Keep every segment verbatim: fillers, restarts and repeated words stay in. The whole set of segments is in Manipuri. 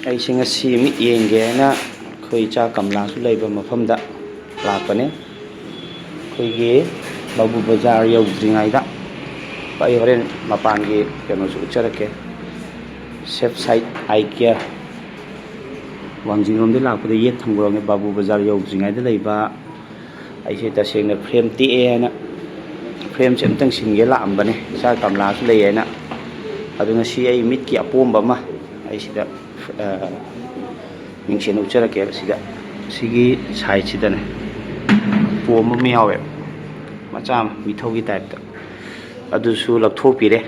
ꯑꯩꯁꯦ ꯉꯁꯤ ꯃꯤꯠ ꯌꯦꯡꯒꯦ ꯍꯥꯏꯅ ꯑꯩꯈꯣꯏ ꯏꯆꯥ ꯀꯃꯂꯥꯁꯨ ꯂꯩꯕ ꯃꯐꯝꯗ ꯂꯥꯛꯄꯅꯦ꯫ ꯑꯩꯈꯣꯏꯒꯤ ꯕꯥꯕꯨ ꯕꯖꯥꯔ ꯌꯧꯗ꯭ꯔꯤꯉꯩꯗ ꯑꯩ ꯍꯣꯔꯦꯟ ꯃꯄꯥꯟꯒꯤ ꯀꯩꯅꯣꯁꯨ ꯎꯠꯆꯔꯛꯀꯦ꯫ ꯁꯦꯐ ꯁꯥꯏꯠ ꯑꯥꯏ ꯀꯤꯌꯔ, ꯋꯥꯡꯖꯤꯡꯂꯣꯝꯗꯒꯤ ꯂꯥꯛꯄꯗ ꯌꯦꯠ ꯊꯪꯕꯔꯣꯝꯒꯤ ꯕꯥꯕꯨ ꯕꯖꯥꯔ ꯌꯧꯗ꯭ꯔꯤꯉꯩꯗ ꯂꯩꯕ, ꯑꯩꯁꯦ ꯇꯁꯦꯡꯅ ꯐ꯭ꯔꯦꯝ ꯇꯦꯛꯑꯦ ꯍꯥꯏꯅ ꯐ꯭ꯔꯦꯝꯁꯦ ꯑꯝꯇꯪ ꯁꯤꯟꯒꯦ ꯂꯥꯛꯑꯝꯕꯅꯦ, ꯏꯆꯥ ꯀꯃꯂꯥꯁꯨ ꯂꯩ ꯍꯥꯏꯅ꯫ ꯑꯗꯨ ꯉꯁꯤ ꯑꯩ ꯃꯤꯠꯀꯤ ꯑꯄꯣꯝꯕ ꯑꯃ ꯑꯩ ꯁꯤꯗ, ꯑ, ꯃꯤꯡꯁꯦꯟ ꯎꯠꯆꯔꯛꯀꯦꯕ꯫ ꯁꯤꯗ, ꯁꯤꯒꯤ ꯁꯥꯏꯠꯁꯤꯗꯅꯦ ꯄꯣꯝꯕ ꯑꯃ ꯌꯥꯎꯋꯦꯕ, ꯃꯆꯥ ꯑꯃ, ꯃꯤꯊꯧꯒꯤ ꯇꯥꯏꯞꯇ꯫ ꯑꯗꯨꯁꯨ ꯂꯧꯊꯣꯛꯄꯤꯔꯦ,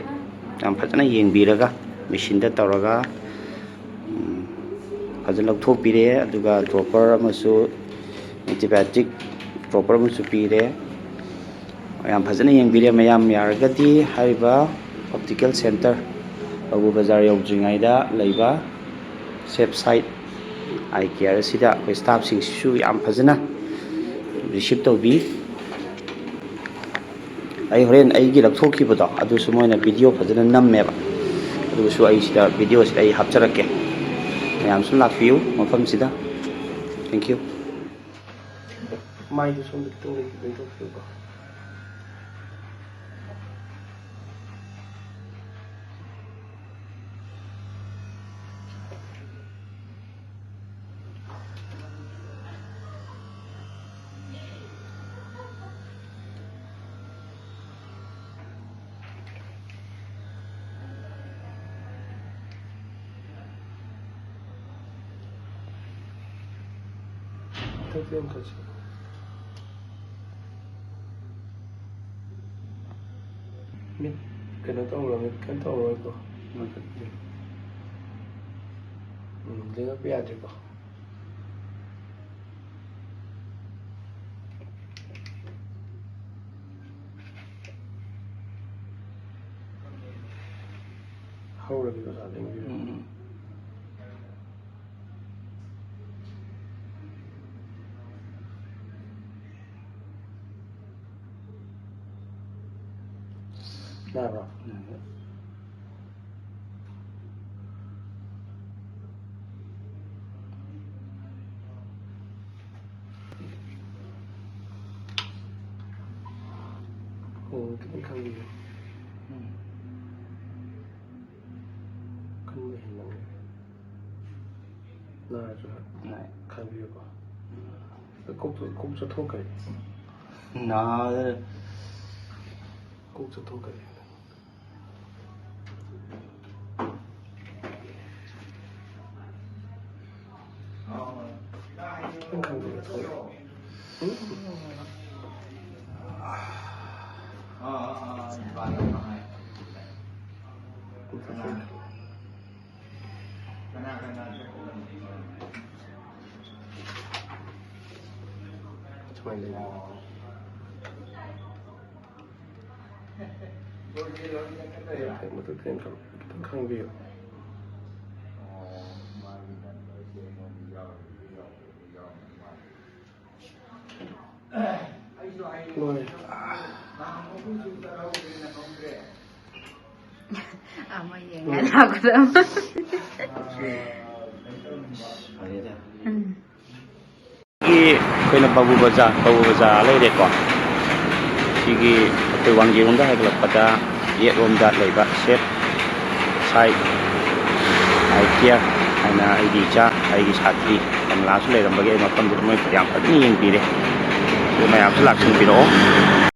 ꯌꯥꯝ ꯐꯖꯅ ꯌꯦꯡꯕꯤꯔꯒ, ꯃꯦꯆꯤꯟꯗ ꯇꯧꯔꯒ, ꯎꯝ, ꯐꯖꯅ ꯂꯧꯊꯣꯛꯄꯤꯔꯦ꯫ ꯑꯗꯨꯒ ꯗ꯭ꯔꯣꯄꯔ ꯑꯃꯁꯨ, ꯑꯦꯟꯇꯤꯕꯥꯌꯣꯇꯤꯛ ꯗ꯭ꯔꯣꯄꯔ ꯑꯃꯁꯨ ꯄꯤꯔꯦ꯫ ꯌꯥꯝ ꯐꯖꯅ ꯌꯦꯡꯕꯤꯔꯦ꯫ ꯃꯌꯥꯝ ꯌꯥꯔꯒꯗꯤ ꯍꯥꯏꯔꯤꯕ ꯑꯣꯞꯇꯤꯀꯦꯜ ꯁꯦꯟꯇꯔ, ꯕꯥꯕꯨ ꯕꯖꯥꯔ ꯌꯧꯗ꯭ꯔꯤꯉꯩꯗ ꯂꯩꯕ ꯁꯦꯐ ꯁꯥꯏꯠ ꯑꯥꯏ ꯀꯤꯌꯔ ꯑꯁꯤꯗ ꯑꯩꯈꯣꯏ ꯁ꯭ꯇꯥꯐꯁꯤꯡꯁꯤꯁꯨ ꯌꯥꯝ ꯐꯖꯅ ꯔꯤꯁꯤꯞ ꯇꯧꯕꯤ꯫ ꯑꯩ ꯍꯣꯔꯦꯟ ꯑꯩꯒꯤ ꯂꯧꯊꯣꯛꯈꯤꯕꯗꯣ ꯑꯗꯨꯁꯨ ꯃꯣꯏꯅ ꯚꯤꯗꯤꯑꯣ ꯐꯖꯅ ꯅꯝꯃꯦꯕ꯫ ꯑꯗꯨꯁꯨ ꯑꯩ ꯁꯤꯗ, ꯚꯤꯗꯤꯑꯣꯁꯤꯗ ꯑꯩ ꯍꯥꯞꯆꯔꯛꯀꯦ꯫ ꯃꯌꯥꯝꯁꯨ ꯂꯥꯛꯄꯤꯌꯨ ꯃꯐꯝꯁꯤꯗ꯫ Thank you꯫ ꯃꯥꯏꯗꯨ ꯁꯣꯝꯗ ꯈꯤꯇꯪ ꯂꯩ-, ꯂꯩꯊꯣꯛꯄꯤꯌꯨꯀꯣ꯫ ꯃꯊꯛꯇ ꯑꯃꯨꯛ ꯊꯛꯁꯤ꯫ ꯃꯤꯠ ꯀꯩꯅꯣ ꯇꯧꯔꯣ, ꯃꯤꯠ ꯀꯩꯅꯣ ꯇꯧꯔꯣꯏꯀꯣ꯫ ꯃꯊꯛꯇ꯫ ꯎꯝ, ꯂꯦꯡꯉꯛꯄ ꯌꯥꯗ꯭ꯔꯤꯀꯣ꯫ ꯍꯧꯔꯒꯦ ꯑꯣꯖꯥ, ꯂꯦꯡꯕꯤꯔꯣ꯫ ꯎꯝ, ꯎꯝ꯫ ꯌꯥꯔꯕ꯭ꯔꯣ? ꯌꯥꯔꯦ꯫ ꯈꯤꯇꯪ ꯈꯪꯕꯤꯌꯨ꯫ ꯎꯝ꯫ ꯈꯟꯕ ꯍꯦꯟꯃꯟꯒ꯭ꯔꯦ꯫ ꯅꯥꯔꯁꯨ ꯅꯥꯏ꯫ ꯈꯪꯕꯤꯌꯨꯀꯣ꯫ ꯀꯣꯛ, ꯀꯣꯛ ꯆꯠꯊꯣꯛꯈ꯭ꯔꯦ꯫ ꯅꯥꯗ꯭ꯔꯦ꯫ ꯀꯣꯛ ꯆꯠꯊꯣꯛꯈ꯭ꯔꯦ꯫ ꯈꯤꯇꯪ ꯈꯪꯕꯤꯌꯨ, ꯊꯣꯛꯂꯛꯑꯣ꯫ ꯎꯝ꯫ ꯁꯨꯃꯥꯏꯅ ꯂꯩꯕ꯫ ꯃꯊꯛꯇ ꯈꯤꯇꯪ ꯈꯪꯕꯤꯌꯨ꯫ ꯂꯣꯏꯔꯦ꯫ ꯑꯃ ꯌꯦꯡꯉ ꯂꯥꯛꯄꯗ꯫ ꯐꯔꯦꯗ꯫ ꯎꯝ꯫ ꯑꯩꯈꯣꯏꯅ ꯕꯥꯕꯨ ꯕꯖꯥꯔ, ꯕꯥꯕꯨ ꯕꯖꯥꯔ ꯂꯩꯔꯦꯀꯣ꯫ ꯁꯤꯒꯤ ꯑꯩꯈꯣꯏ ꯋꯥꯡꯖꯤꯡꯔꯣꯝꯗ ꯍꯥꯏꯒꯠꯂꯛꯄꯗ ꯌꯦꯠꯂꯣꯝꯗ ꯂꯩꯕ ꯁꯦꯠ ꯁꯥꯏ ꯑꯥꯏ ꯀꯤꯌꯔ ꯍꯥꯏꯅ ꯑꯩꯒꯤ ꯏꯆꯥ, ꯑꯩꯒꯤ ꯁꯥꯇ꯭ꯔꯤ ꯀꯃꯂꯥꯁꯨ ꯂꯩꯔꯝꯕꯒꯤ ꯑꯩ ꯃꯐꯝꯁꯤꯗ ꯃꯣꯏ ꯌꯥꯝ ꯐꯖꯅ ꯌꯦꯡꯕꯤꯔꯦ꯫ ꯑꯗꯨ ꯃꯌꯥꯝꯁꯨ ꯂꯥꯛꯁꯤꯟꯕꯤꯔꯛꯑꯣ꯫